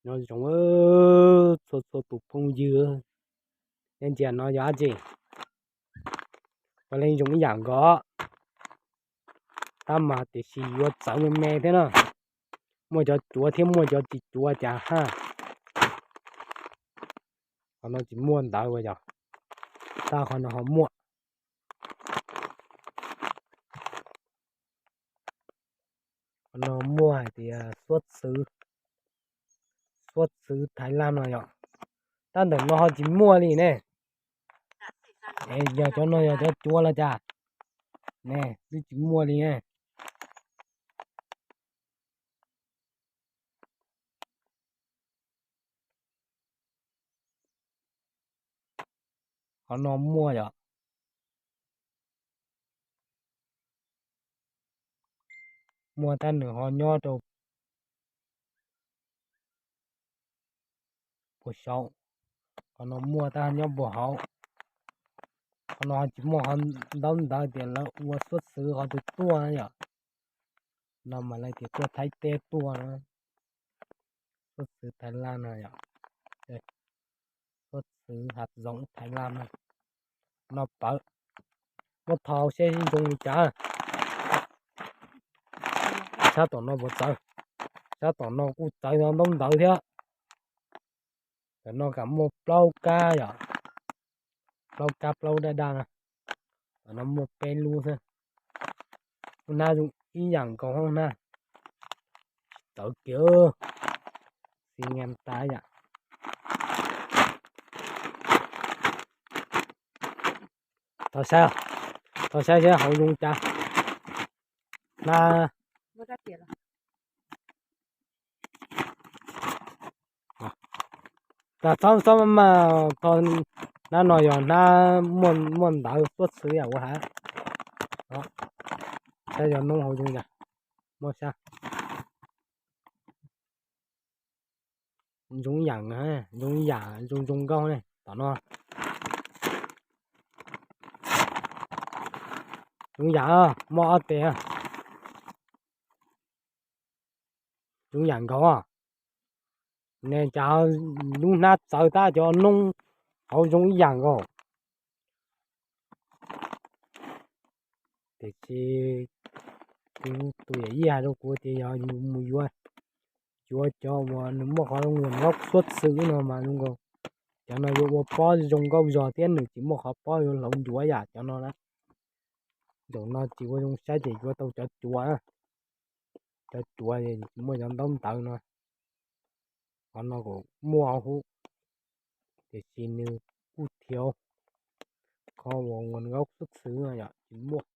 Nyob zoo txhua txhua tus phooj ywg, nej ntsia no yog dab tsi? Puav leej zoo ib yam nkaus, tab mas tiam sis yuav txawv me me thiab na. Muaj cov cuav thiab muaj cov tsis cuav cas haj. Qhov no tsis muaj ntawv ua yog, tab qhov no ho muaj. Qhov no muaj hais tias suab xwv, suab xwv Thaiv Laj no yom. Tab ntawm no ho tsis muaj li ne. Yog cov no yog cov cuav los cas ne, twb tsis muaj li ne. Qhov no muaj yom. Muaj tab nws ho nyob rau puag saum. Qhov no muaj tab nyob puag hauv. Qhov no ho tsis muaj qhov ntaub ntawv tias lawv ua suab xwv qhov twg tuaj yom. No mas lawv tias tuaj Thaib teb tuaj na. Suab xwv Thaiv Laj no yom. Suab xwv hav zoov Thaiv Laj no. No pawv, muab tho seb zoo li cas. Sab tom no puas txawv? Sab tom no kuj txawv ntaub ntawv thiab. Tam no kam muaj plaub kab yom, plaub kab plaub daj daj na. Tam no muaj peb lub xwb. Lub hnab zoo ib yam nkaus hoob na. Txawv kiag, xi nyias tas yam. Tau saib, tau saib seb hauv zoo cas. Na, tas txhob txhob maj maj, hnab no yog hnab muaj ntawv suab xwv yam ua hav. Saib yog noob hauv zoo cas, muaj sab. Zoo ib yam, zoo ib yam, zoo zoo nkauj ne tom no. Zoo yam, muaj ob tes. Zoo yam nkaus. Ne cas lub hnab txawv tab cov noob hauv zoo ib yam nkaus. Tiam sis tus yawm yij hais rau kuv tias yog mus yuav, yuav cov uas nws muaj qhov zoo nkaus suab xwv no mas zoo nkaus. Cov no yuav ua pob zoo nkauj zog thiab nws tsis muaj qhov pob yuav hlauv ncuav yam cov no na. Zaum no tsis ua zoo saib ces yuav tau cov cuav. Cov cuav tsis muaj cov ntaub ntawv no. Qhov no kuj muaj huv, tiam sis nws kuj thiav, qhov uas nkaus suab xwv no yom tsis muaj.